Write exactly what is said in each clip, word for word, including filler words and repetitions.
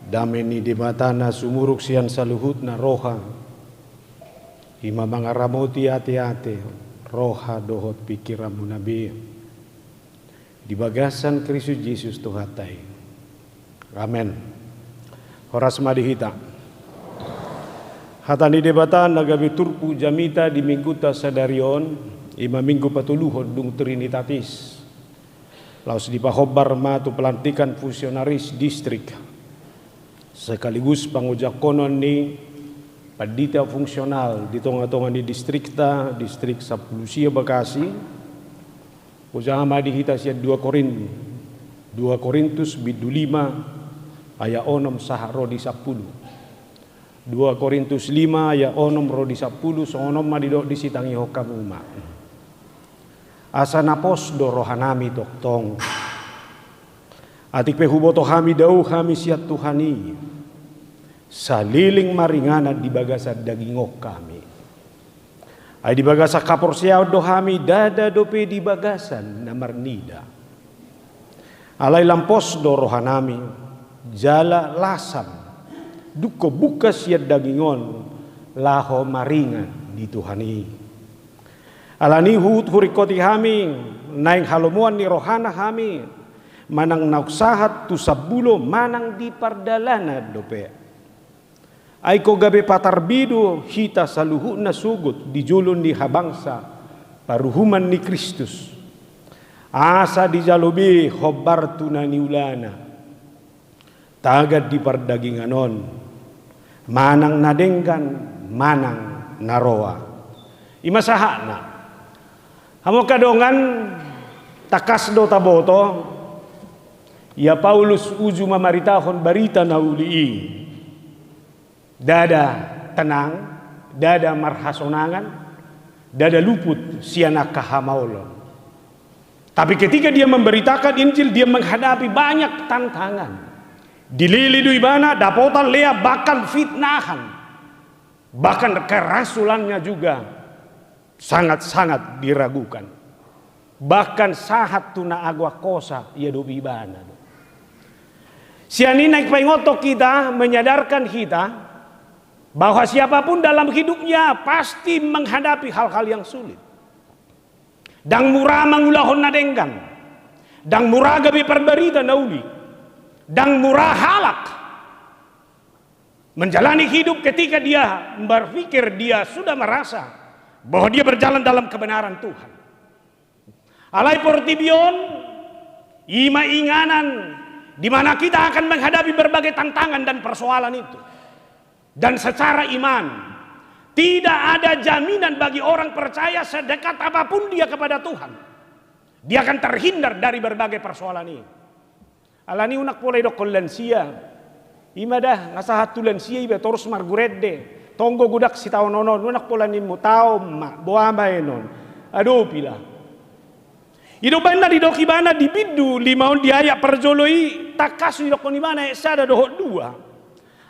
Dame ni Debata na sumurung sian saluhutna roha, i ma mangaramoti ateate, roha dohot pingkiranmuna be di bagasan Kristus Jesus Tuhanta i. Amen. Horas ma di hita. Hata ni Debata na gabe turpuk jamita di mingguta sadari on, i ma minggu patoluhon dung Trinitatis. Laos dipahombar ma tu pelantikan fungsionaris distrik, sekaligus pangojahon ni pandita fungsional di tonga-tonga ni distrikta, Distrik Sampulu Sia Bekasi. Hujalo ma di hita sian dua Korin-, dua Korintus bindu lima ayat onom sahat ro di sampulu. Dua Korintus lima ayat onom ro di sampulu, songon on ma didok, disitangihon hamu ma. Asa na pos do rohanami tongtong. Atik pe huboto hami dao hami sian Tuhan i, saleleng maringanan di bagasan daging on hami. Ai di bagasan haporseaon do hami, ndada dope di bagasan na marnida. Alai lam pos do rohanami, jala lasam, dungkon bungkas sian daging on, laho maringan di Tuhan i. Alani huhut huringkoti hami, naeng halomoan ni rohana hami, manang naung sahat tu sambulo manang di pardalanan dope. Ai ingkon gabe patarbi do hita saluhutna sogot di jolo ni habangsa paruhuman ni Kristus. Asa dijalo be hombar tu na niulana. Tagan di pardagingan on, manang na denggan, manang na roa. I ma sahatna. Hamu angka dongan, tangkas do taboto, ia Paulus uju mamaritahon barita na uli i. Ndada tenang, ndada marhasonangan, ndada luput sian angka hamaolon. Tapi ketika dia memberitakan Injil, dia menghadapi banyak tantangan. Dilili do ibana, dapotan lea, bahkan fitnahan. Bahkan kerasulannya juga sangat-sangat diragukan. Bahkan sahat tu na agoan hosa diadopi ibana do. Sian i naeng paingothon hita, menyadarkan hita, bahwa siapapun dalam hidupnya pasti menghadapi hal-hal yang sulit. Ndang mura mangulahon na denggan. Ndang mura gabe parbarita na uli. Ndang mura halak menjalani hidup ketika dia berpikir, dia sudah merasa bahwa dia berjalan dalam kebenaran Tuhan. Alai portibi on, i ma inganan di mana kita akan menghadapi berbagai tantangan dan persoalan itu. Dan secara iman, tidak ada jaminan bagi orang percaya sedekat apapun dia kepada Tuhan. Dia akan terhindar dari berbagai persoalan ini. Alani unang pola idokkon lansia. I ma da, nga sahat tu lansia iba torus margurende. Tonggo godang sitaonon on, unang pola nimmu taon ma, boha ma enon. Adopi lah. I do umbahen na didok ibana di bindu lima on di ayat parjolo i, tangkas didokkon ibana ayat sada dohot dua.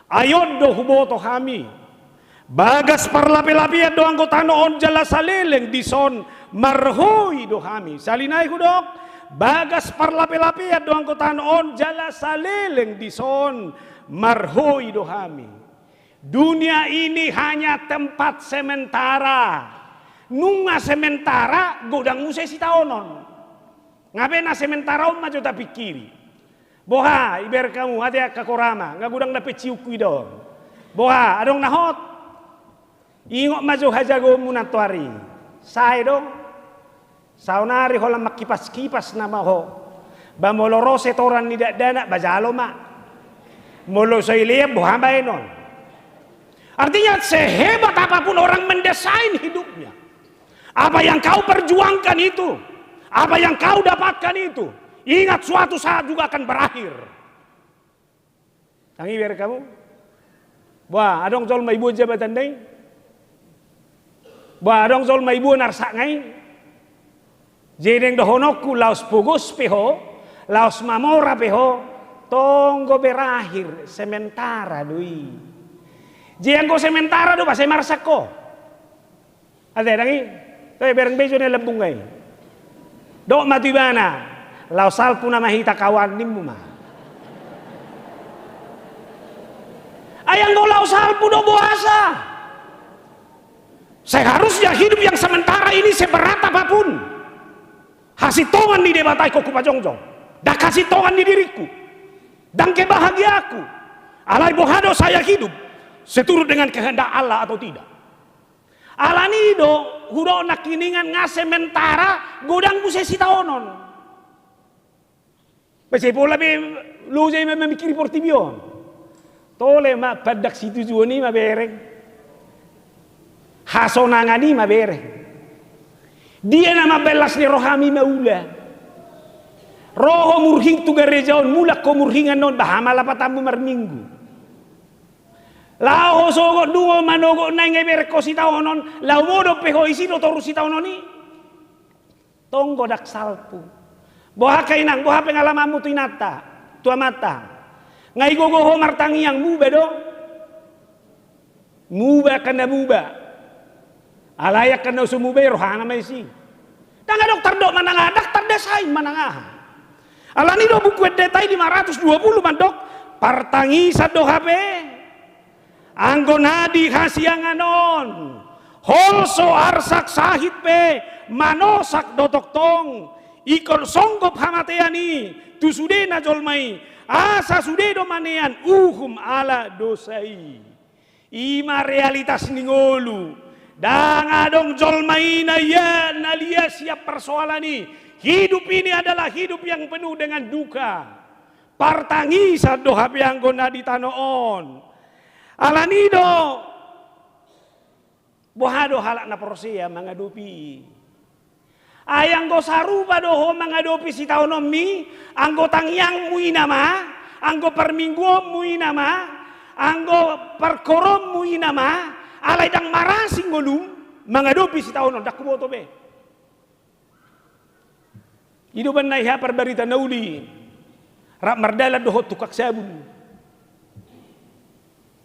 Ai on do huboto hami. Bagas parlapelapean do anggotana on jala saleleng dison marhoi do hami. Sahali nai hudok, bagas parlapelapean do anggotana on jala saleleng dison marhoi do hami. Dunia ini hanya tempat sementara. Nunga sementara, godang muse sitaonon. Nga pe na sementara on ma jo tapingkiri. Boha, ibereng hamu, ate angka korama, nga godang na pensiunku i do. Boha, adong na hot. Ingot ma jo hajagoonmu nantoari. Sae do. Saonari holan mangkipas-kipas nama ho. Ba molo ro setoran ni dakdanak, ba jalo ma. Molo so ilean, boha ma enon. Artinya, sehebat apapun orang mendesain hidupnya, apa yang kau perjuangkan itu, apa yang kau dapatkan itu, ingat, suatu saat juga akan berakhir. Ndang ibereng hamu? Boha, adong jolma iboan jabatanna i? Boha, adong jolma iboan arsakna i? Jadi naeng dohononku, laos pogos pe ho, laos mamora pe ho, tonggo berakhir, sementara do i. Jadi anggo sementara do, boasa i marsak ho? Ate, ndang i? Toe, bereng be jo na lambungna i. Dok ma tu ibana, laos salpu nama hita kawan, nimmu ma. salpu do boasa. Seharusnya hidup yang sementara ini seberat apapun, hasintongan ni Debata ingkon hupajongjong. Ndang hasintongan ni diringku, ndang kebahagiaanku. Alai boha do saya hidup seturut dengan kehendak Allah atau tidak? Alani do hudok nangkiningan nga sementara godang muse sitaonon. Pe sai pola be loja i ma mamingkiri portibi on. Tole ma pandak situjuon i ma bereng. Hasonangan i ma bereng. Dia na mambaen las ni roham i ma ula. Ro ho murhing tu gareja on, mulak ho murhing annon, baha ma lapatanmu marminggu. Laho ho sogot, dung ho manogot na i nga ibereng ho sitaonon, laho modom pe ho, isi do toru sitaonon i. Tong godang salpu. Boha angka inang, boha pengalamanmu tu inanta, tu amanta? Nga igogo ho martangiang, muba do? Muba angka na muba. Alai angka na so muba i rohana ma isi. Ndang adong tardok manang aha, ndang tardasai manang aha. Alani do Buku Endenta i lima ratus dua puluh mandok, partangisan do hape anggo na di hasiangan on. Holso arsak sahit pe manosak do tongtong, ingkon songgop hamatean i tu sudena jolma i, asa sude do manean uhum ala dosa i. I ma realitas ni ngolu. Ndang adong jolma i na ia na liat sian persoalan i. Hidup ini adalah hidup yang penuh dengan duka. Partangisan do hape anggo na di tano on. Alani do, boha do halak na porsea mangadopi i? Ai anggo sarupa do ho mangadopi sitaononmi, anggo tangiangmu i nama, anggo parmingguonmu i nama, anggo parkoronmu i nama, alai ndang marasing ngolum mangadopi sitaonon, ndang huboto be. I do umbahen na i, ha, Parbarita na Uli, rap mardalan dohot tukang sabun.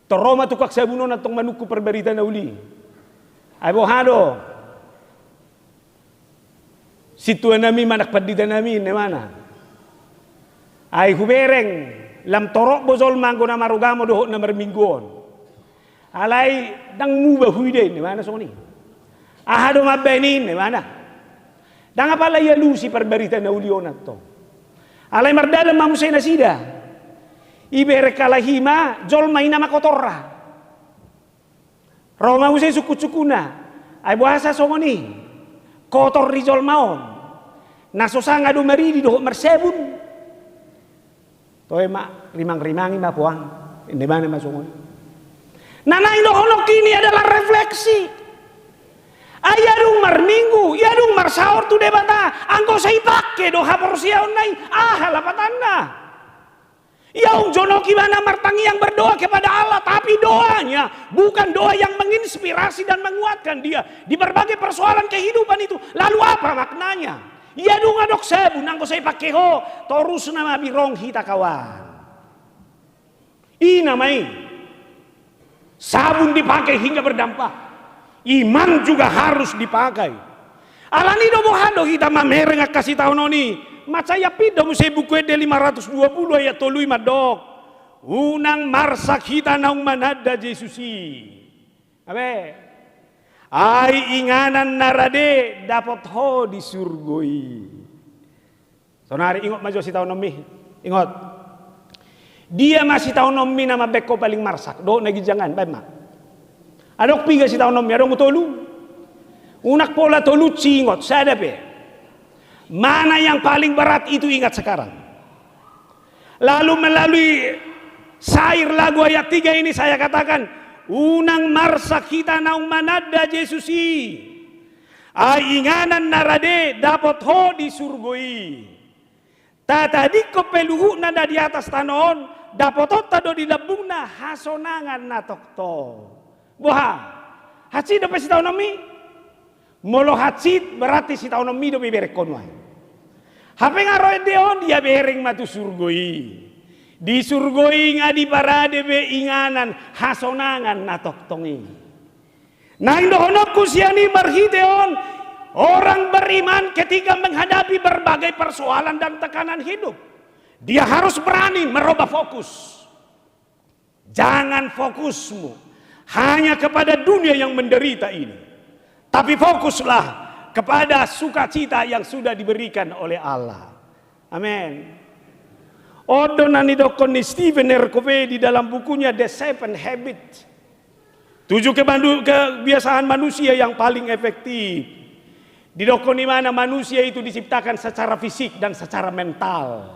Tor ro ma tukang sabun on antong manungkun Parbarita na Uli. Ai boha do sintuanami manang panditanami, ninna ibana. Ai hubereng, lam torop do jolma anggo na marugamo dohot na marminggu on. Alai ndang muba huida i, ninna ibana songon i. Aha do mambaen i, ninna ibana. Ndang apala ialusi Parbarita na Uli on antong. Alai mardalan ma muse nasida. Ibereng halak i ma jolma i nama kotorna. Ro ma muse sungkunsungkunna. Ai boasa songon i? Kotor ni jolma on. Na so sanga do maridi dohot marsabun. Toe ma, rimangrimangi ma puang, ninna ibana ma songon i. Na naeng dohononki i adalah refleksi. Ai ia dung marminggu, ia dung marsaor tu Debata, anggo sai pake do haporseaonna i, aha lapatanna? Ia umjonok ibana martangiang, berdoa kepada Allah, tapi doanya bukan doa yang menginspirasi dan menguatkan dia di berbagai persoalan kehidupan itu. Lalu apa maknanya? Ia dung adong sabun, anggo sai pake ho, torus nama birong hita kawan. I nama i. Sabun dipakai hingga berdampak. Iman juga harus dipakai. Alani do boha do hita mamereng angka sitaonon i? Mansai ampit do muse Buku Ende lima ratus dua puluh ayat tolu i mandok, unang marsak hita naung mananda Jesus i. Abe. Ai inganan na rade dapot ho di surgo i. Saonari ingot ma jo sitaononmi. Ingot. Dia ma sitaononmi na mambaen ho paling marsak dohot na ginjang an, baen ma. Adong piga sitaononmi? Adong tolu. Unang pola tolu, ingot sada pe. Mana yang paling berat itu ingat sekarang. Lalu melalui syair lagu ayat tiga ini saya katakan, unang marsak hita naung mananda Jesus i. Ai inganan na rade dapot ho di surgo i. Tatadingkon pe luhutna na di atas tano on, dapotonta do di lambungna hasonangan na tongtong. Boha? Hansit dope sitaononmi? Molo hansit, berarti sitaononmi dope ibereng ho nuaeng. Hape nga ro ende on, ia bereng ma tu surgo i. Di surgo i nga diparade be inganan hasonangan na tongtong i. Naeng dohononku sian i marhite on, orang beriman ketika menghadapi berbagai persoalan dan tekanan hidup, dia harus berani merubah fokus. Jangan fokusmu hanya kepada dunia yang menderita ini, tapi fokuslah kepada sukacita yang sudah diberikan oleh Allah. Amin. On do na nidokkon ni Stephen R. Covey di dalam bukunya The Seven Habits. Tujuh kemanu-, kebiasaan manusia yang paling efektif. Didokkon ibana manusia itu diciptakan secara fisik dan secara mental.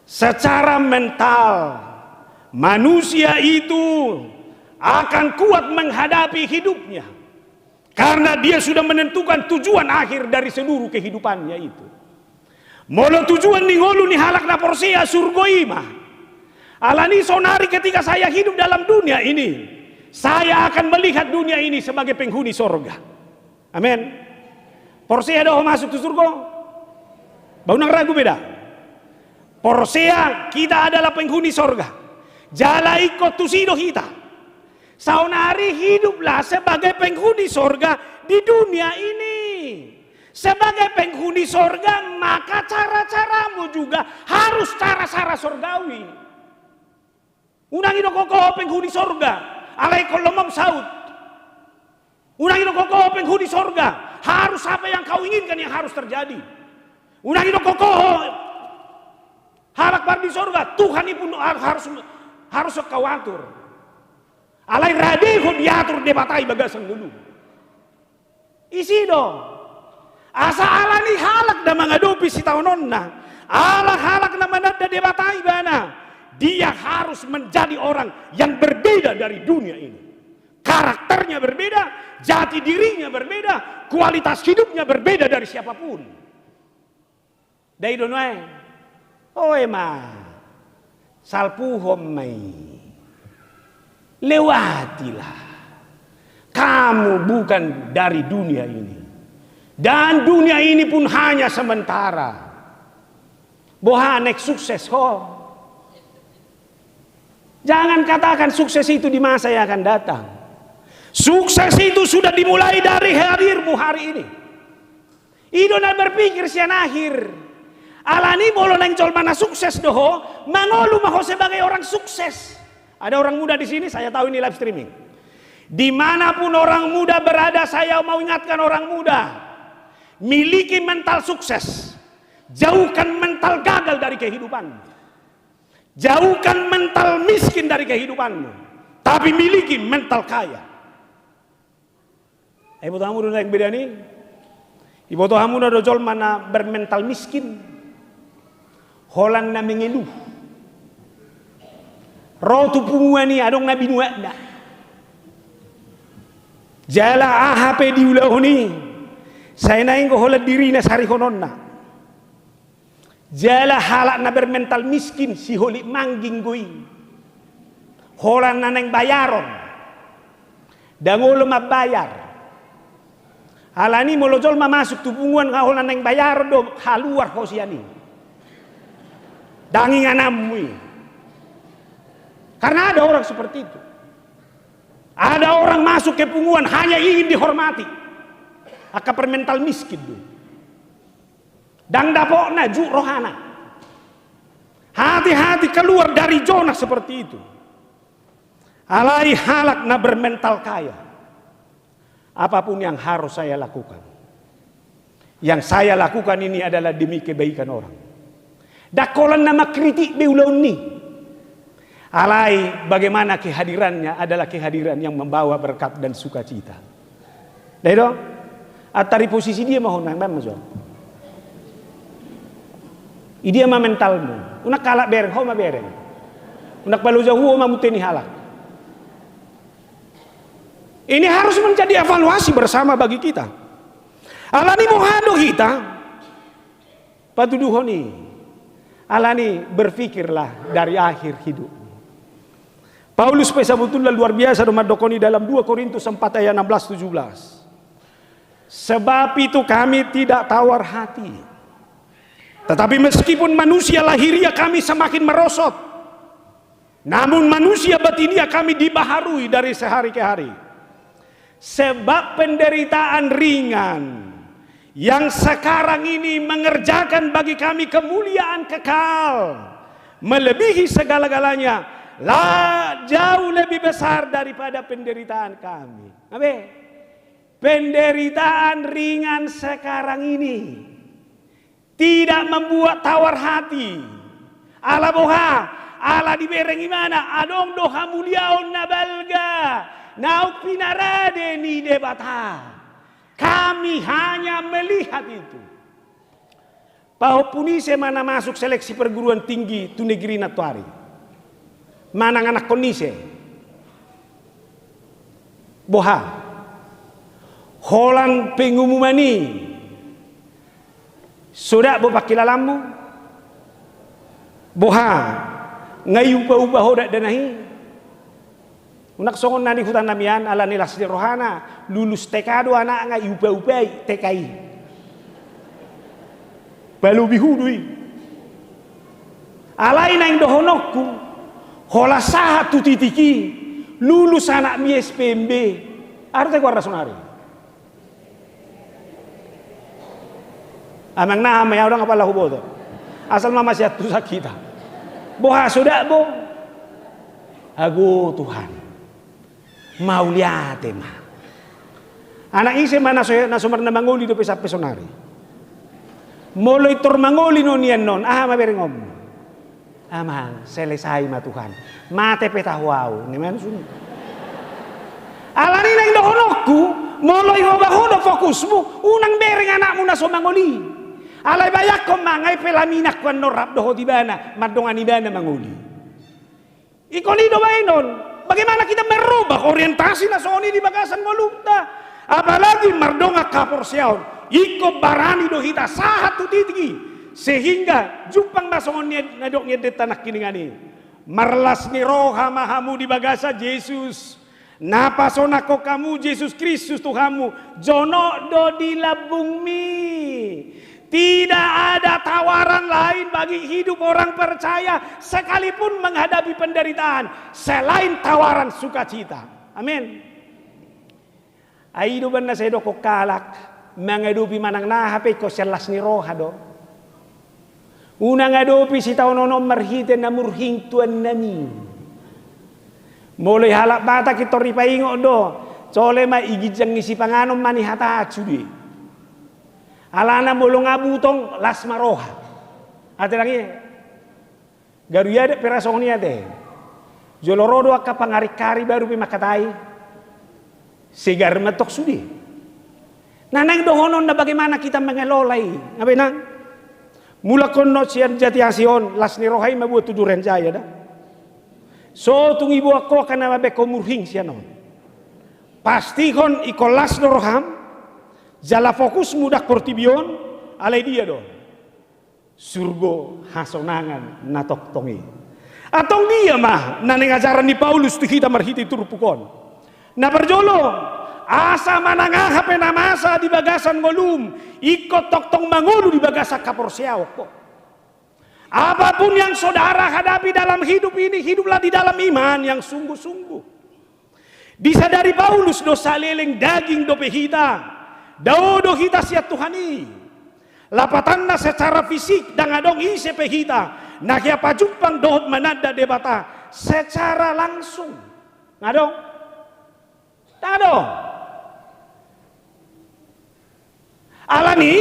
Secara mental, manusia itu akan kuat menghadapi hidupnya. Karena dia sudah menentukan tujuan akhir dari seluruh kehidupannya itu. Molo tujuan ni ngolu ni halak na porsea surgo i ma. Alani sonari ketika saya hidup dalam dunia ini, saya akan melihat dunia ini sebagai penghuni sorga. Amin. Porsea do ho masuk tu surgo? Ba unang ragu be da. Porsea kita adalah penghuni sorga. Jala ingkon tusi do hita. Saonari hiduplah sebagai penghuni sorga di dunia ini. Sebagai penghuni sorga, maka cara-caramu juga harus cara-cara sorgawi. Unang idokkon ho penghuni sorga, alai ingkon lomo saut. Unang idokkon ho penghuni sorga, harus apa yang kau inginkan yang harus terjadi. Unang idokkon ho halak pardi sorga, Tuhan i pun harus, harus kau atur. Alai rade ho diatur Debata i bagasan ngolu. Isi do. Asa alani halak na mangadopi sitaononna, ala halak na mananda Debata ibana, dia harus menjadi orang yang berbeda dari dunia ini. Karakternya berbeda, jati dirinya berbeda, kualitas hidupnya berbeda dari siapapun. Dai do nuaeng. Oe ma. Salpuhon ma i. Lewatilah. Kamu bukan dari dunia ini. Dan dunia ini pun hanya sementara. Boha, naeng sukses ho? Jangan katakan sukses itu di masa yang akan datang. Sukses itu sudah dimulai dari hadirmu hari ini. I do na berpikir sian akhir. Alani molo naeng jolma na sukses do ho, mangolu ma ho sebagai orang sukses. Ada orang muda di sini, saya tahu ini live streaming. Dimanapun orang muda berada, saya mau ingatkan orang muda, miliki mental sukses. Jauhkan mental gagal dari kehidupanmu. Jauhkan mental miskin dari kehidupanmu. Tapi miliki mental kaya. Iboto hamu do na naeng bedana i? Iboto hamu na do jolma na bermental miskin? Holan na mengeluh. Ro tu punguan i adong na binuatna. Jala aha pe diulahon i, sai naeng do holan dirina sarihononna. Jala halak na bermental miskin, siholit mangging do i. Holan na naeng bayaron. Ndang olo mambayar. Alani molo jolma masuk tu punguan nga holan naeng bayaron do, haluar ho sian i. Ndang ingananmu i. Karena ada orang seperti itu. Ada orang masuk ke punguan hanya ingin dihormati. Angka bermental miskin do i. Ndang dapotna jut rohana. Hati-hati keluar dari zona seperti itu. Alai halak na bermental kaya. Apapun yang harus saya lakukan, yang saya lakukan ini adalah demi kebaikan orang. Ndang holan na mangkritik be ulaon i. Alai bagaimana kehadirannya adalah kehadiran yang membawa berkat dan sukacita. Dai do? Antari posisi dia ma ho, naeng baen ma jo. Idia ma mentalmu. Unang halak bereng, ho ma bereng. Unang paloja ho ma munteni halak. Ini harus menjadi evaluasi bersama bagi kita. Alani boha do hita patuduhon i? Alani berpikirlah dari akhir hidup. Paulus pe sabutulna luar biasa do mandok i dalam dua Korintus empat ayat enam belas tujuh belas. Sebab itu kami tidak tawar hati. Tetapi meskipun manusia lahiriah kami semakin merosot, namun manusia batiniah kami dibaharui dari sehari ke hari. Sebab penderitaan ringan yang sekarang ini mengerjakan bagi kami kemuliaan kekal, melebihi segala-galanya, La jauh lebih besar daripada penderitaan kami. Abe, penderitaan ringan sekarang ini tidak membuat tawar hati. Ala boha, ala dibereng ibana adong do hamuliaon na balga naung pinarade ni Debata. Kami hanya melihat itu. Pahompu ni ise ma na masuk seleksi perguruan tinggi tu negeri na tuari? Manang anakkon ni ise? Boha? Holan pengumuman i, so dapot pangkilalaanmu? Boha? Nga iupa-upa ho dakdanak i? Unang songon na di huta nami an, ala ni las ni rohana, lulus T K do anakna, iupa-upai T K i. Palobi hudu i. Alai naeng dohononku, holan sahat tu titik i, lulus anakmi S P M B. Aha do tagoarna sonari? Amang na amang, au ndang apala huboto. Asal ma masiantusan hita. Boha, so dapot? Ago Tuhan. Mauliate ma. Anak ise ma na so, na so marna mangoli dope sampe sonari? Molo intor mangoli nuaeng on, aha ma berengonmu? Amang, selesai ma Tuhan. Mate pe taho au, ninna ma songon i. Alani naeng dohononku, molo ihoba ho do fokusmu, unang bereng anakmu na so mangoli. Alai bayangkon ma, nga i pe laminakku annon rap dohot ibana, mandongani ibana mangoli. Ingkon i do baenon, bagaimana kita merubah orientasi na songon i di bagasan ngolunta. Apalagi mardongan haporseaon, ingkon barani do hita sahat tu titik i, sehingga jumpang ma songon ni na didok ni endenta nangkiningan i. Marlas ni roha ma hamu di bagasan Jesus. Na pasonangkon hamu Jesus Kristus Tuhanmu, jonok do di lambungmi. Tidak ada tawaran lain bagi hidup orang percaya, sekalipun menghadapi penderitaan, selain tawaran sukacita. Amin. Ai i do umbahen na sai didokkon halak, mangadopi manang na aha pe ingkon sian las ni roha do. Unang adopi sitaonon on marhite na murhing tuannami. Molo di halak Batak intor dipaingot do, cole ma, di ginjang ni sipanganon ma nihataan sude. Alana molo nga butong, las ma roha. Ate dang i? Garu i adat pe ra songon i ate. Jolo ro do angka pangaringkaring baru pe mangkatai, segar ma antong sude. Na naeng dohononna bagaimana kita mengelola i, nga be nang? Mulak on no sian Jatiasi on, las ni roha i ma buat tu Duren Jaya da. So tung diboan ho angka na mabaen ho murhing sian on. Pastihon ingkon las do roham, jala fokusmu ndang portibi on, alai dia do? Surgo hasonangan na tongtong i. Antong dia ma na naeng ajaran ni Paulus tu hita marhite turpuk on? Na parjolo, asa manang aha pe na masa di bagasan ngolum, ingkon tongtong mangolu di bagasan haporseaon ho. Apapun yang saudara hadapi dalam hidup ini, hiduplah di dalam iman yang sungguh-sungguh. Disadari Paulus do saleleng daging dope hita, dao do hita sian Tuhan i. Lapatanna secara fisik ndang adong ise pe hita na hea pajumpang dohot mananda Debata secara langsung. Nga adong? Ndang adong. Alani,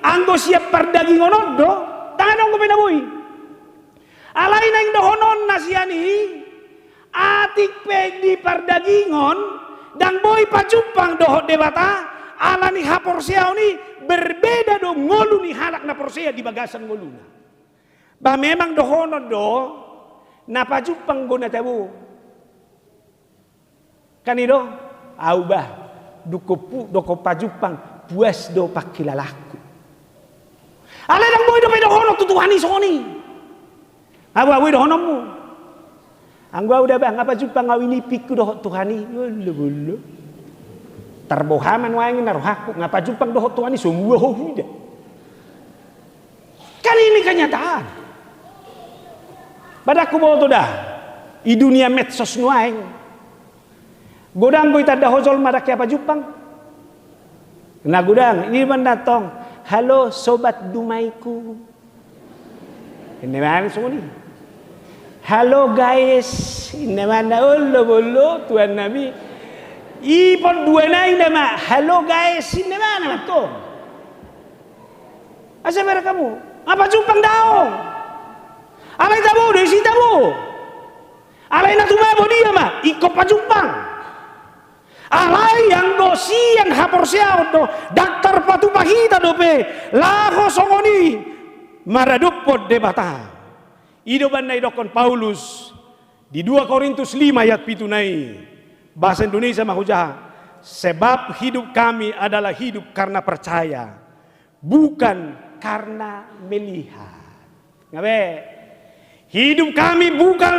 anggo sian pardagingon on do, ndang adong dope na boi. Alai naeng dohononna sian i, atik pe di pardagingon, ndang boi pajumpang dohot Debata, alani haporseaon i berbeda do ngolu ni halak na porsea di bagasan ngoluna. Ba memang dohonon do, na pajumpang do na tabo. Kan i do, au bah, dung ho pu-, dung ho pajumpang, puas do pangkilalaanku. Alai ndang boi dope dohonon tu Tuhan i songon i. Abu-abu i dohononmu. Anggo au da bah, nga pajumpang au inipikku dohot Tuhan i. Bollo, bollo. Tarboha ma nuaeng na rohangku, nga pajumpang dohot Tuhan i, so muba ho huida. Kan ini kenyataan. Ba ndang huboto da, di dunia medsos nuaeng, godang do ditanda ho jolma ndang hea pajumpang? Na godang, i ma antong, "Halo sobat dumaiku." Ninna ma songon i. Halo guys, inna ma na, olo bolo tuan nami. Ipon dua nai nama, halo guys, inna ma nama tong. Asa merek kamu, apa jumpang daong? Alai tabo do isi tabo. Alai na tumabo dia ma, ingkon pajumpang. Alai anggo sian haporseaon do, ndang tarpatupa hita dope laho songon i maradophon Debata. I do umbahen na idokkon Paulus di dua Korintus lima ayat pitu nai. Bahasa Indonesia ma hujaha. Sebab hidup kami adalah hidup karena percaya, bukan karena melihat. Nga be? Hidup kami bukan,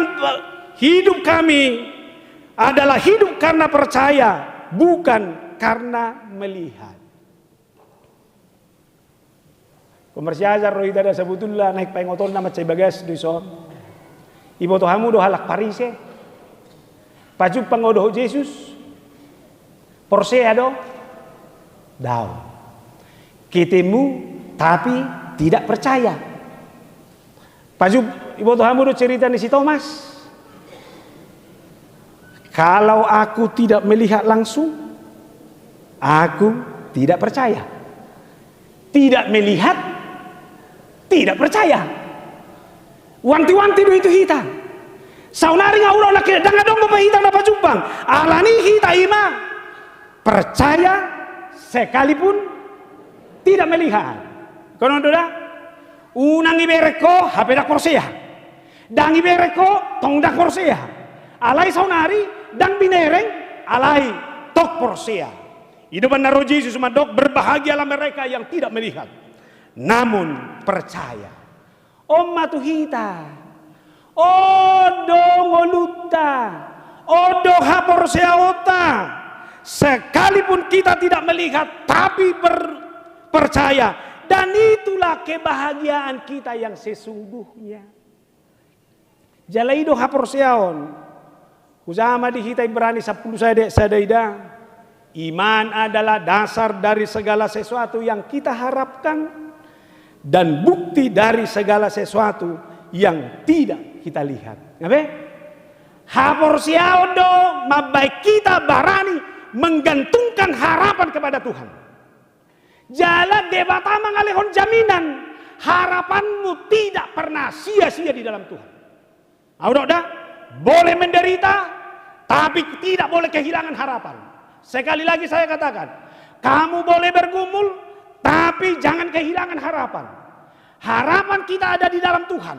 hidup kami adalah hidup karena percaya, bukan karena melihat. Komersial ro hita da, sabutulna naeng paingotonna mansai bagas do ison. Iboto hamu do halak Parise? Pajumpang ho dohot Jesus, porsea do? Daong. Ketemu tapi tidak percaya. Paju, iboto hamu do cerita ni si Thomas? Kalau aku tidak melihat langsung, aku tidak percaya. Tidak melihat, tidak percaya. Wanti-wanti do i tu hita. Saonari nga hudok nangkin, ndang adong dope hita na pajumpang. Alani hita ima percaya sekalipun tidak melihat. Konon do da? Unang ibereng ho, hape ndang porsea. Ndang ibereng ho, tong ndang porsea. Alai saonari, ndang binereng, alai tong porsea. I do umbahen na ro Jesus mandok, berbahagialah mereka yang tidak melihat, namun percaya. On ma tu hita. On do ngolunta. On do haporseaonta. Sekalipun kita tidak melihat, tapi ber-, percaya. Dan itulah kebahagiaan kita yang sesungguhnya. Jala i do haporseaon. Hujaha ma di hita Ibrani sampulu sada ayat sada i da. Iman adalah dasar dari segala sesuatu yang kita harapkan dan bukti dari segala sesuatu yang tidak kita lihat. Nga be? Haporseaon do mambahen hita barani menggantungkan harapan kepada Tuhan. Jala Debata mangalehon jaminan, harapanmu tidak pernah sia-sia di dalam Tuhan. Au dok da, boleh menderita, tapi tidak boleh kehilangan harapan. Sekali lagi saya katakan, kamu boleh bergumul, tapi jangan kehilangan harapan. Harapan kita ada di dalam Tuhan.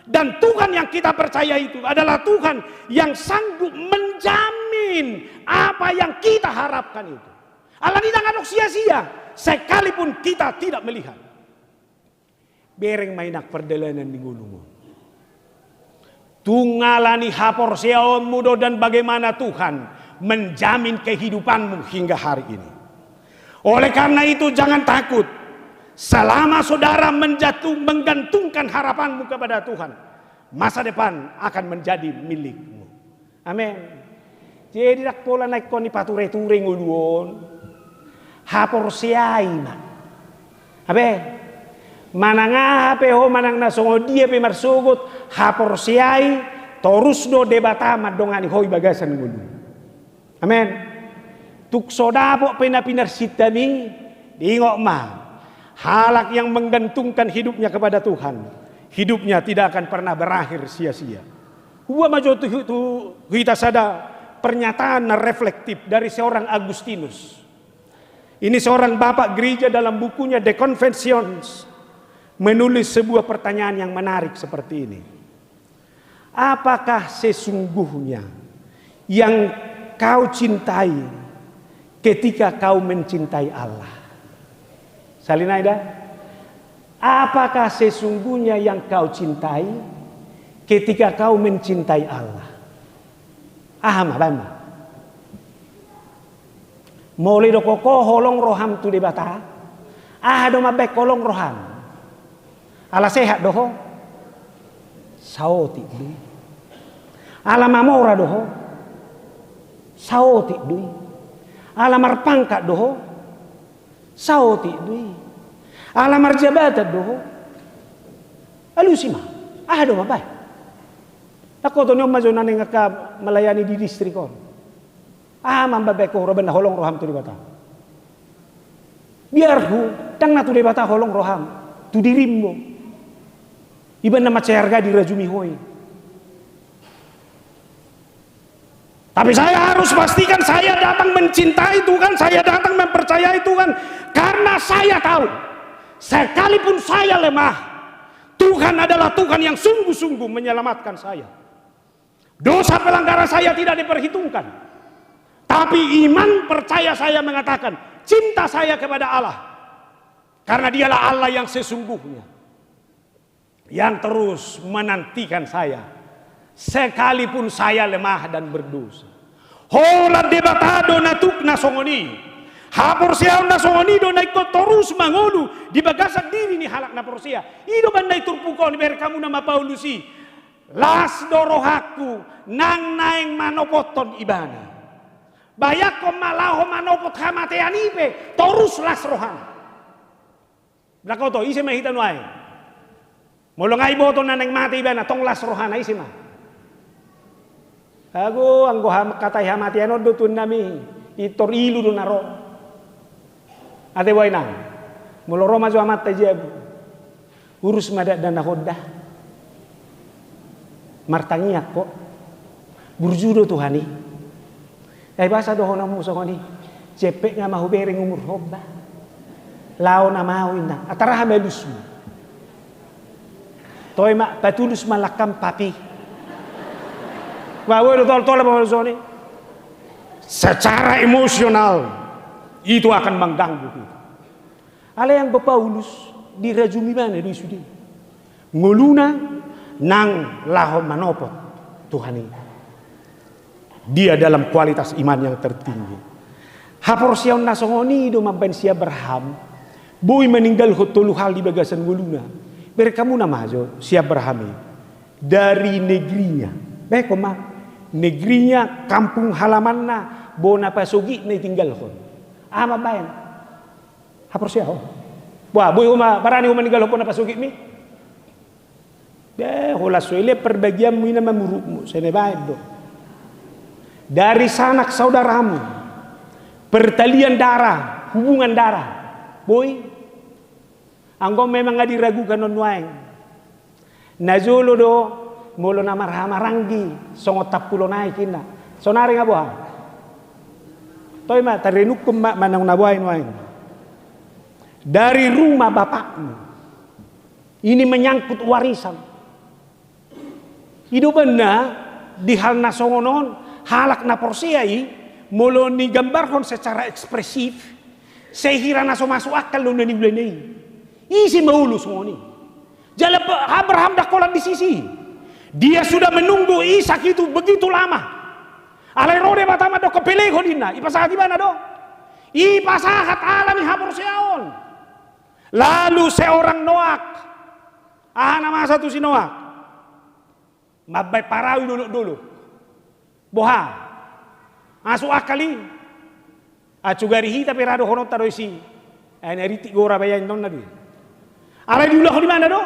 Dan Tuhan yang kita percaya itu adalah Tuhan yang sanggup menjamin apa yang kita harapkan itu. Alani ndang adong sia-sia, sekalipun kita tidak melihat. Bereng ma inang pardalanan ni ngolum on. Tung alani haporseaonmu do dan bagaimana Tuhan menjamin kehidupanmu hingga hari ini. Oleh karena itu, jangan takut. Selama saudara menjatung-, menggantungkan harapanmu kepada Tuhan, masa depan akan menjadi milikmu. Amen. Jadi, ndang pola na ingkon dipature-ture ngolu on. Haporseai ma. Abe, manang aha pe ho, manang na songon dia pe marsogot, haporseai, torus do Debata mandongani ho di bagasan ngolu. Amen. Tung so dapot pe na pinarsinta mi, diingot ma. Halak yang menggantungkan hidupnya kepada Tuhan, hidupnya tidak akan pernah berakhir sia-sia. Hubuat ma jo tu, tu hita sada pernyataan na reflektif dari seorang Agustinus. Ini seorang bapak gereja, dalam bukunya The Confessions menulis sebuah pertanyaan yang menarik seperti ini. Apakah sesungguhnya yang kau cintai ketika kau mencintai Allah? Sahali nai da. Apakah sesungguhnya yang kau cintai ketika kau mencintai Allah? Aha ma, baen ma. Molo didok ho holong roham tu Debata, aha do mambaen holong roham? Ala sehat do ho? Saotik do i. Ala mamora do ho? Saotik do i. Ala marpangkat do ho? Saotik do i. Ala marjabatan do ho? Alusi ma. Aha do mambaen? Ndang ho do nion ma jo na naeng angka melayani di distrik on. Aha ma mambaen ho, ro, baen na holong roham tu Debata. Biar hu, ndang na tu Debata holong roham, tu dirim do. Ibaen na mansai arga dirajumi ho i. Tapi saya harus pastikan saya datang mencintai Tuhan, saya datang mempercayai Tuhan. Karena saya tahu, sekalipun saya lemah, Tuhan adalah Tuhan yang sungguh-sungguh menyelamatkan saya. Dosa pelanggaran saya tidak diperhitungkan. Tapi iman percaya saya mengatakan, cinta saya kepada Allah. Karena dialah Allah yang sesungguhnya, yang terus menantikan saya, sekalipun saya lemah dan berdosa. Holan Debata do na tuk na songon i. Haporseaon na songon i do na ingkon torus mangolu di bagasan diri ni halak na porsea. I do umbaen na i turpuk on, bereng hamu nama Paulus i. Las do rohangku nang naeng manopothon ibana. Bayangkon ma, laho manopot hamatean i pe torus las rohana. Ndang ho do, ise ma hita nuaeng? Molo nga diboto na naeng mate ibana, tong las rohana, ise ma? Ago, anggo ham-, hatai hamatean on do tunnami, pintor ilu do na ro. Ate, boha, inang? Molo ro ma jo amanta i jabu, urus ma dakdanak on da. Martangiang ho. Burju do Tuhan i. Ai boasa dohononmu songon i? Jempek nga ma hubereng umurhon ba. Laho nama au, inang. Antara aha ma alusmu? Toe ma, patulus ma langkam, papi. Ba, boi do toltol ma songon i. Secara emosional itu akan mengganggu kita. Alai anggo Paulus dirajumi ibana do i sude. Ngoluna nang laho manopot Tuhan i. Dia dalam kualitas iman yang tertinggi. Haporseaon na songon i do mambaen si Abraham boi maninggalhon tolu hal di bagasan ngoluna. Bereng hamu nama jo si Abraham i. Dari negerinya. Baen ho ma, negerinya, kampung halamanna, bona pasogitna ditinggalhon. Aha mambaen? Haporseaon. Boha, boi ho ma, barani ho maninggalhon bona pasogitmi? Be, holan so dilean parbagianmu i nama murukmu, sai na dibaen do. Dari sanak saudaramu, pertalian darah, hubungan darah. Boi. Anggo memang nga diragukan on nuaeng. Na jolo do, molo na marhahamaranggi, songon tampulon aek inna. Saonari nga boha? Toe ma, tarenungkon ma, manang na boha i nuaeng. Dari rumah bapakmu. Ini menyangkut warisan. I do umbaen na, di hal na songon on, halak na porsea i, molo nigambarhon secara ekspresif, sai hira na so masuk akal do na niulana i. Ise ma olo songon i? Jala Abraham ndang holan di sisi i. Dia sudah menunggu Ishak itu begitu lama. Alai ro Debata mandokhon, peleghon inna, ipasahat ibana do. Ipasahat ala ni haporseaon. Lalu seorang Noak. Aha na masa tu si Noak? Mambaen parau i dolok-dolok. Boha? Masuk akal i. Acu gari hita pe ra dohononta do isi. Ai na rintik gora bayainna on na do i. Alai diulahon ibana do?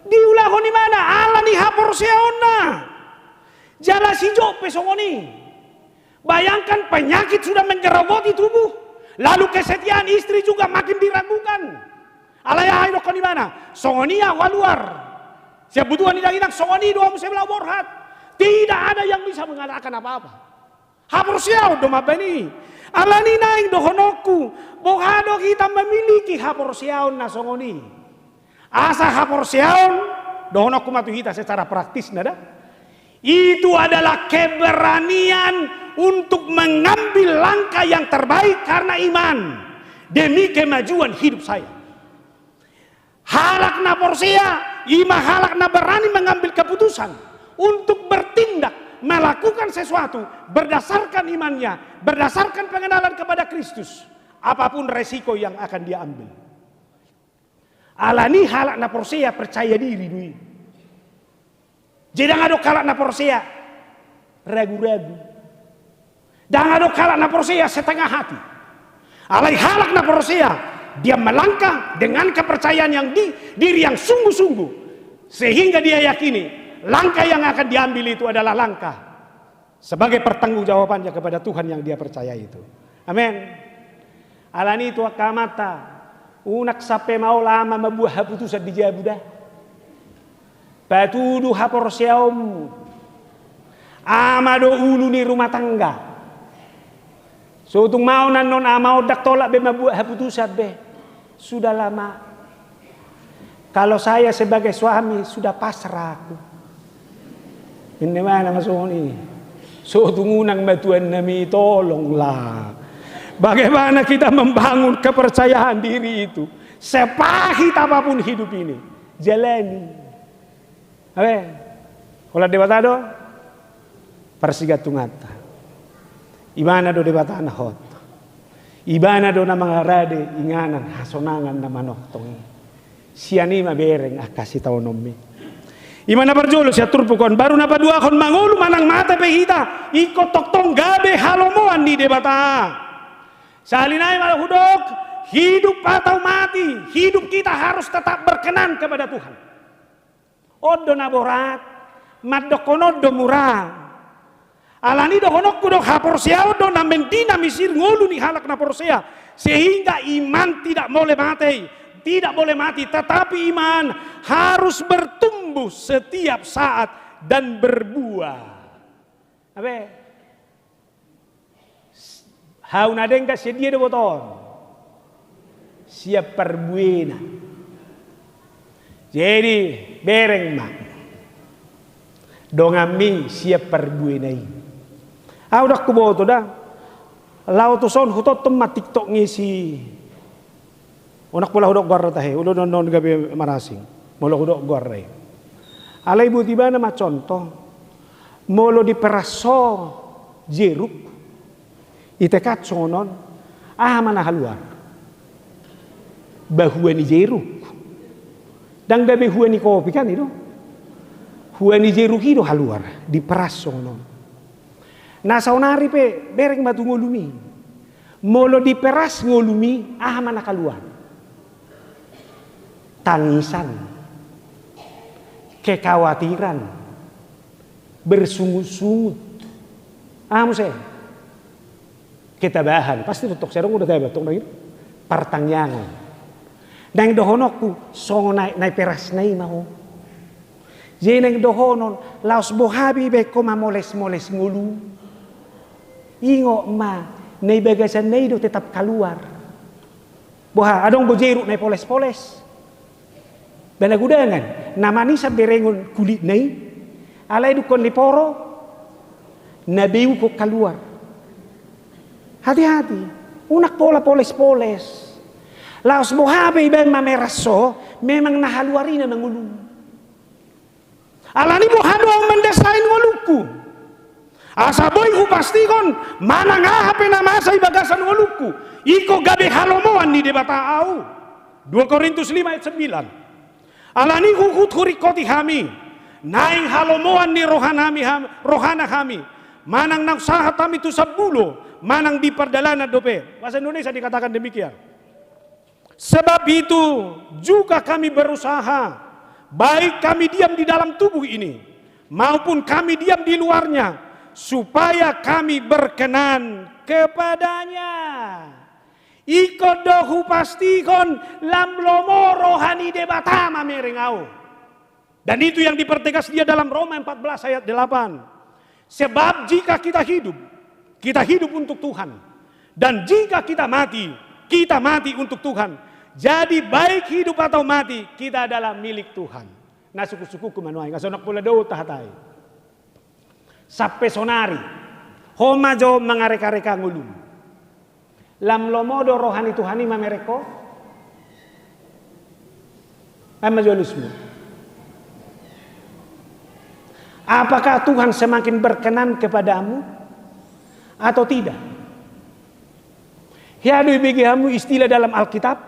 Diulahon ibana ala ni haporseaonna. Jala si Job pe songon i. Bayangkan, penyakit sudah menggerogoti tubuh, lalu kesetiaan istri juga makin diragukan. Alai aha didokhon ibana? Songon i ahu haluar. Sian butuan ni daginang, songon i do hamu sebelah borhat. Tidak ada yang bisa mengatakan apa-apa. Haporseaon do mambaen i. Ala ni naeng dohononku, boha do hita memiliki haporseaon na songon i? Asa haporseaon, dohononku ma tu hita secara praktisna da. Itu adalah keberanian untuk mengambil langkah yang terbaik karena iman demi kemajuan hidup saya. Halak na porsea, i ma halak na berani mengambil keputusan untuk bertindak, melakukan sesuatu berdasarkan imannya, berdasarkan pengenalan kepada Kristus, apapun resiko yang akan dia ambil. Ala ni halak na porsea percaya diri do i. Jadi ndang adong halak na porsea ragu-ragu. Ndang adong halak na porsea setengah hati. Alai halak na porsea, dia melangkah dengan kepercayaan yang di, diri yang sungguh-sungguh, sehingga dia yakini langkah yang akan diambil itu adalah langkah sebagai pertanggungjawabannya kepada Tuhan yang dia percaya itu. Amin. Alani i tu angka amanta, unang sampe maol ama mambuat haputusan di jabu da. Patudu haporseaonmu. Ama do ulu ni rumah tangga. So tung maol annon ama on, ndang tolap be mambuat haputusan be. Sudahlah, Mak. Kalau saya sebagai suami sudah pasrah aku. Inna ma na masoni. So tung unang ma tuan nami, tolonglah. Bagaimana kita membangun kepercayaan diri itu? Sepahit apapun hidup ini, jalani. Abe, holan Debata do parsigantunganta. Ibana do Debata na hot. Ibana do na mangarade inganan hasonangan na manongtong i. Sian i ma bereng angka sitaononmi. I ma na parjolo sian turpuk on. Baru na paduahon, mangolu manang mate pe hita, ingkon tongtong gabe halomoan ni Debata. Sahali nai ma hudok, hidup atau mati, hidup kita harus tetap berkenan kepada Tuhan. On do na borat, mandokkon on do mura. Alani dohononku do, haporseaon do na mendinamisir ngolu ni halak na porsea, sehingga iman tidak boleh mati, tidak boleh mati, tetapi iman harus bertumbuh setiap saat dan berbuah. Abe, hau na denggan sian dia do botoon? Sian parbuena. Jadi bereng ma donganmi sian parbuena i. Au ndang huboto da. Laho tuson hutonton ma TikTok ni si, unang pola hudok goarna tahe, olo non non gabe marasing molo hudok goarna i. Alai buat ibana ma contoh. Molo diperas ho jeruk, itekan songon on, aha ma na haluar? Ba hua ni jeruk. Ndang gabe hua ni kopi kan i do. Hua ni jeruk i do haluar, diperas songon on. Na saonari pe bereng ma tu ngolumi. Molo diperas ngolumi, aha ma na kaluar? Tangisan, kekhawatiran, bersungut-sungut. Aha muse? Ketabahan. Pasti tongtong sai adong do taba tong na i. Partangiangan. Naeng dohononku, songon na i, na diperasna i ma ho. Jadi naeng dohonon, laos boha pe ibaen ho mamoles-moles ngolu. Ingot ma, na di bagasanna i do tetap kaluar. Boha, adong do jeruk na dipoles-poles? Ba na gudangan, na manisan berengon kulitna i, alai dungkon diporo, na beuhon kaluar. Hati-hati, unang pola poles-poles. Laos boha pe ibaen mameras ho, memang na haluar i nama ngolum. Alani boha do ahu mandasai ngolungku, asa boi hupastihon manang aha pe na masa di bagasan ngolungku, ingkon gabe halomoan ni Debata ahu. Dua Korintus lima ayat sembilan. Alani huhut huringkoti hami, naeng halomoan ni rohanami ham-, rohana hami, manang naung sahat hami tu sambulo, manang di pardalanan dope. Bahasa Indonesia dikatakan demikian. Sebab itu juga kami berusaha, baik kami diam di dalam tubuh ini, maupun kami diam di luarnya, supaya kami berkenan kepada-Nya. Ingkon do hupastihon lam lomo roha ni Debata mamereng ahu. Dan itu yang dipertegas dia dalam Roma empat belas ayat delapan. Sebab jika kita hidup, kita hidup untuk Tuhan. Dan jika kita mati, kita mati untuk Tuhan. Jadi baik hidup atau mati, kita adalah milik Tuhan. Na suku-sukuku manuai, nga sonang pola do tahatai. Sampe sonari, ho ma jo mangareka-reka ngolum. Lam lomo do roha ni Tuhan i mamereng ho? Ai ma jo alusmu. Apakah Tuhan semakin berkenan kepadamu atau tidak? Hea do ibege hamu istilah dalam Alkitab,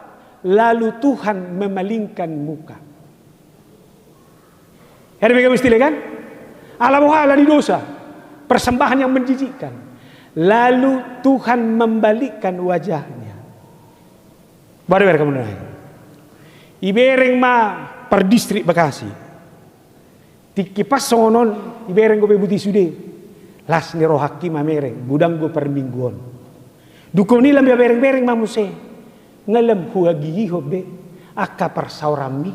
lalu Tuhan memalingkan muka. Hea do ibege hamu istilah i kan? Ala boha? Ala di dosa. Persembahan yang menjijikkan. Lalu Tuhan membalikkan wajahnya. Baru berkamu naik. Ibereng ma per distrik Bekasi. Tingki pas songon on, ibereng dope buti sude. Las ni rohangki mamereng, godang do parmingguon. Dungkon i lam ia bereng-bereng ma muse. Nga lam huhagigihon be angka parsaoranmi.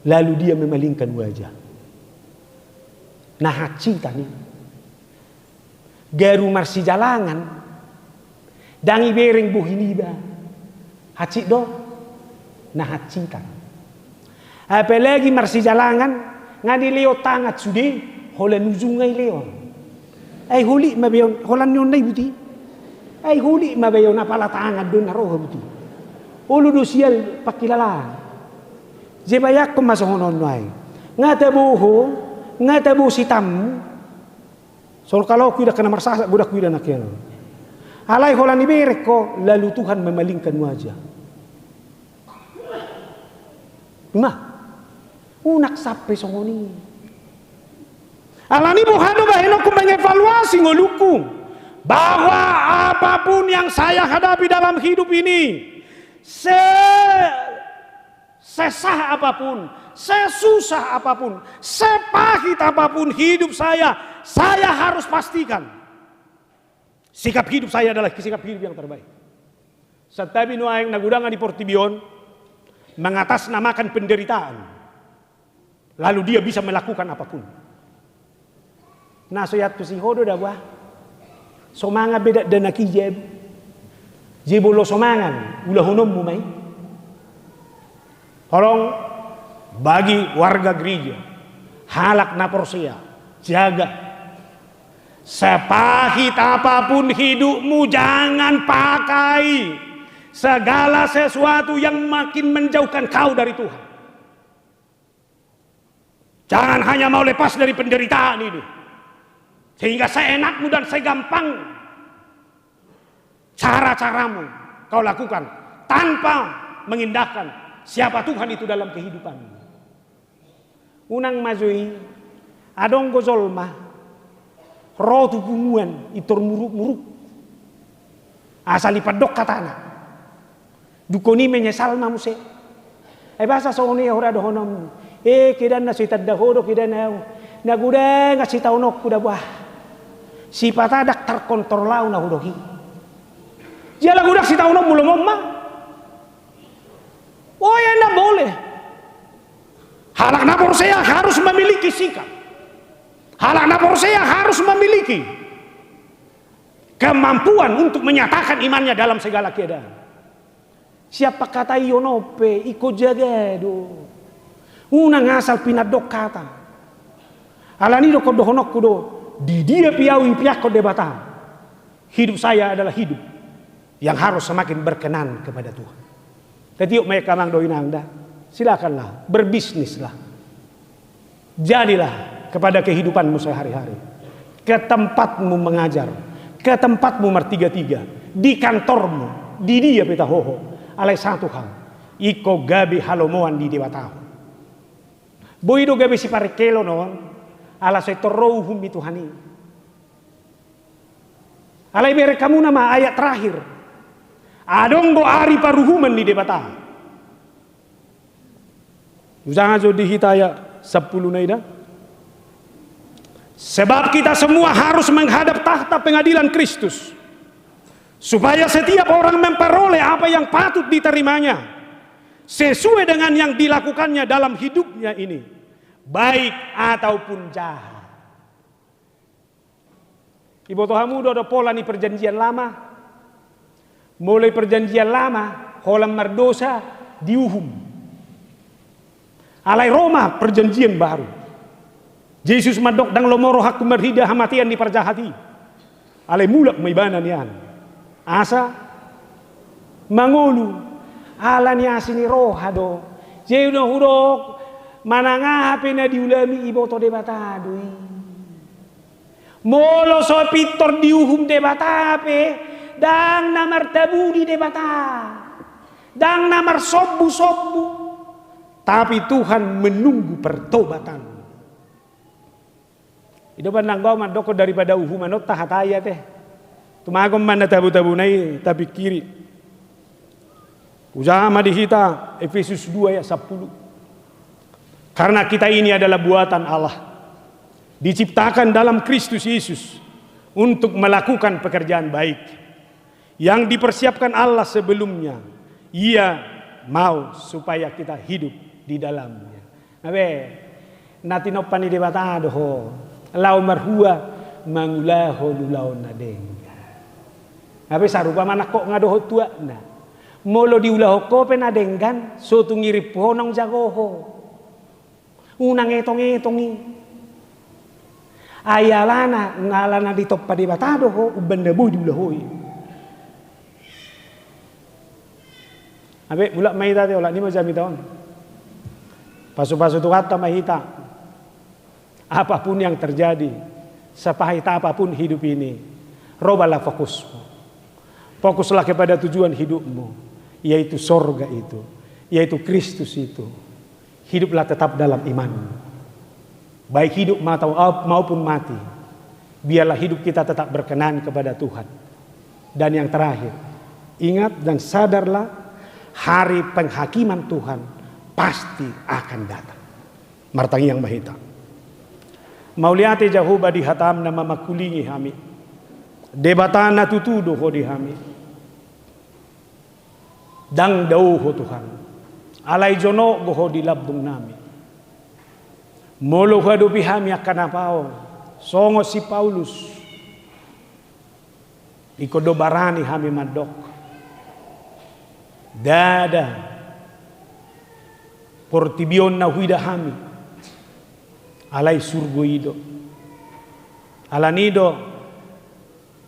Lalu dia memalingkan wajah. Na hansitan i. Garu marsijalangan, ndang ibereng bohi niba. Hansit do, na hansitan. Apalagi marsijalangan, nga dilehon tangan sude, holan ujungna ilehon. Ai holit ma be on, holan ni on na i buti. Ai holit ma be on, apala tangan do na roha buti. Olo do sian pangkilalaan. Dibayangkon ma songon on nuaeng. Nga tabo ho, nga tabo sitammu. Songon kalau huida angka na marsasak, godang huida na kena. Alai holan ibereng ho, lalu Tuhan memalingkan wajah. Ima. Unang sampe songon i. Alani boha do bahenonku mengevaluasi ngolungku, bahwa apapun yang saya hadapi dalam hidup ini, se- Sesah apapun, sesusah apapun, sepahit apapun hidup saya, saya harus pastikan sikap hidup saya adalah sikap hidup yang terbaik. Santabi nuaeng na godang di portibi on mengatasnamakan penderitaan, lalu dia bisa melakukan apapun. Na so iantusi ho do da bah. Somangan be dakdanak i jam. Jebolo somangan, ulahononmu ma i. Tolong, bagi warga gereja, halak na porsea, jaga. Sepahit apapun hidupmu, jangan pakai segala sesuatu yang makin menjauhkan kau dari Tuhan. Jangan hanya mau lepas dari penderitaan ini, sehingga seenakmu dan segampang cara-caramu kau lakukan tanpa mengindahkan siapa Tuhan itu dalam kehidupanmu. Unang ma jo i, adong do jolma ro tu punguan i tor muruk-muruk. Asal i pandok hatana. Dungkon i menyesal ma muse. Ai boasa songon i, hora dohononmu. Eh, kedan na so itanda ho do kedan au. Na godang sitaononku da bah. Sipata ndang terkontrol au na hudok i. Jala godang sitaononmu lomo ma. Oh ya, ndak boleh. Halak na porsea harus memiliki sikap. Halak na porsea harus memiliki kemampuan untuk menyatakan imannya dalam segala keadaan. Siap pangkataiononpe, ingkon jaga do. Unang asal pinandok hata. Alani i dohononku do, di dia pe au ipeakhon Debata. Hidup saya adalah hidup yang harus semakin berkenan kepada Tuhan. Tatiop ma i angka amang dohot inang da. Silakanlah, berbisnislah. Jadilah kepada kehidupanmu sehari-hari. Ke tempatmu mengajar, ke tempatmu martiga-tiga, di kantormu, di dia pe taho ho. Alai satu hal, ingkon gabe halomoan di Debata ho. Boi do gabe siparengkelon on, ala sai tor ro uhum ni Tuhan i. Alai bereng hamuna ma ayat terakhir. Adong do ari paruhuman ni Debata. Usaha jo di hita ayat sampulu na i da. Sebab kita semua harus menghadap tahta pengadilan Kristus, supaya setiap orang memperoleh apa yang patut diterimanya sesuai dengan yang dilakukannya dalam hidupnya ini, baik ataupun jahat. Iboto hamu do, do pola ni Perjanjian Lama. Molo i Perjanjian Lama, holan mardosa, diuhum. Alai ro ma Perjanjian Baru. Jesus mandok, ndang lomo rohangku marhite hamatean ni parjahat i. Alai mulak ma ibana nian. Asa mangolu, ala ni asi ni roha do. Jadi na hudok, manang aha pe na diulami, iboto Debata do i. Molo so pintor diuhum Debata pe, ndang na martabuni Debata, ndang na marsombusombu, tapi Tuhan menunggu pertobatan. I do ba nanggo au mandokkon daripada uhuman on tahatai ate. Tumagon ma na tabutabuna i tapingkiri. Usaha ma di hita Efesus dua ayat sampulu. Karena kita ini adalah buatan Allah, diciptakan dalam Kristus Yesus untuk melakukan pekerjaan baik yang dipersiapkan Allah sebelumnya. Ia mau supaya kita hidup di dalamnya. Abe, na tinompa ni Debata do ho, laho marhua mangulahon ulaon na denggan. Abe, sarupa manangkok nga dohot tuakna. Molo diulahon ho pe na denggan, so tung irimpu ho naung jago ho. Unang etong-etong i. Ai alana, na alana ditompa Debata do ho, umbahen na boi diula ho i. Abe, mulak ma hita te, olat ni ma jamita on. Pasu-pasu Tuhanta ma hita. Apapun yang terjadi, sepahit apapun hidup ini, robalah fokusmu. Fokuslah kepada tujuan hidupmu, yaitu sorga itu, yaitu Kristus itu. Hiduplah tetap dalam iman. Baik hidup matau-, maupun mati, biarlah hidup kita tetap berkenan kepada Tuhan. Dan yang terakhir, ingat dan sadarlah, hari penghakiman Tuhan pasti akan datang. Martangiang ma hita. Mauliate Jahowa di hataM na mamangkulingi hami. Debata na tutu do Ho di hami. Ndang dao Ho Tuhan. Alai jonok do Ho di lambungnami. Molo huadopi hami angka na paon, songon si Paulus, ingkon do barani hami mandok, ndada portibi on na huida hami, alai surgo i do. Alani do,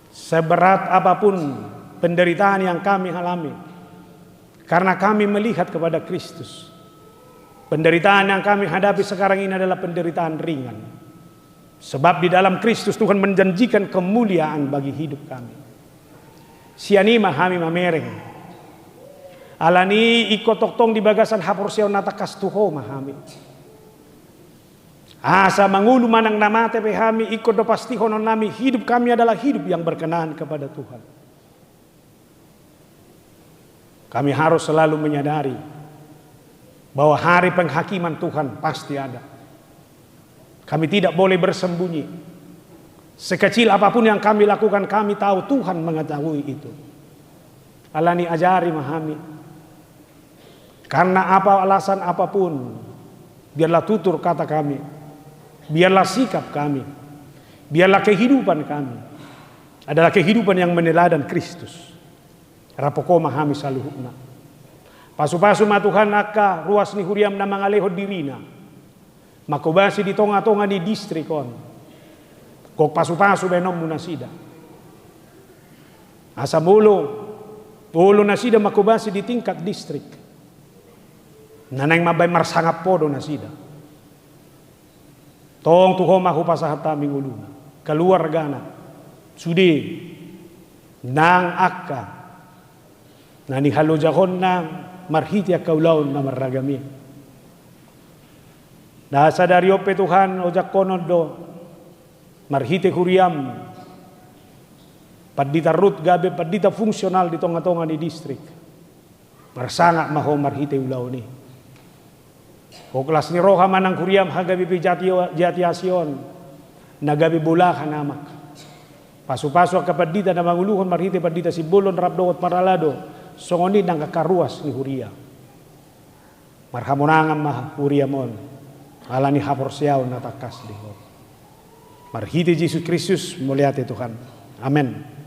seberat apapun penderitaan yang kami alami, karena kami melihat kepada Kristus, penderitaan yang kami hadapi sekarang ini adalah penderitaan ringan. Sebab di dalam Kristus Tuhan menjanjikan kemuliaan bagi hidup kami. Sian i ma hami mamereng. Alani i ingkon tongtong di bagasan haporseaon na tangkas tu Ho ma hami. Asa mangolu manang na mate pe hami, ingkon do pastihononnami hidup kami adalah hidup yang berkenan kepada Tuhan. Kami harus selalu menyadari bahwa hari penghakiman Tuhan pasti ada. Kami tidak boleh bersembunyi. Sekecil apapun yang kami lakukan, kami tahu Tuhan mengetahui itu. Alani ajari ma hami. Karena apa alasan apapun, biarlah tutur kata kami, biarlah sikap kami, biarlah kehidupan kami adalah kehidupan yang meneladan Kristus. Rap Ho ma hami saluhutna. Pasu-pasu ma Tuhan angka ruas ni huriaM na mangalehon dirina manghobasi di tonga-tonga ni distrik on. Gok pasu-pasu baenonMu nasida. Asa molo, molo nasida manghobasi di tingkat distrik, na naeng mambaen marsangap Ho do nasida. Tong tu Ho ma hupasahat hami ngoluna, keluargana, sude nang angka na nihalojahonna marhite angka ulaon na marragam i. Na sadari on pe Tuhan, ojakhonon do marhite huriaM, Pandita Rut gabe pandita fungsional di tonga-tonga ni distrik. Marsangap ma Ho marhite ulaon i. Gok las ni roha ma nang huriaM HKBP Jati-, Jatiasi on, na gabe bolahan amak. Pasu-pasu angka pandita na manguluhon marhite Pandita Simbolon rap dohot parhalado, songon i nang angka ruas ni huria. Marhamonangan ma huriaM on, alani haporseaon na tangkas di Ho. Marhite Jesus Kristus, mauliate Tuhan. Amen.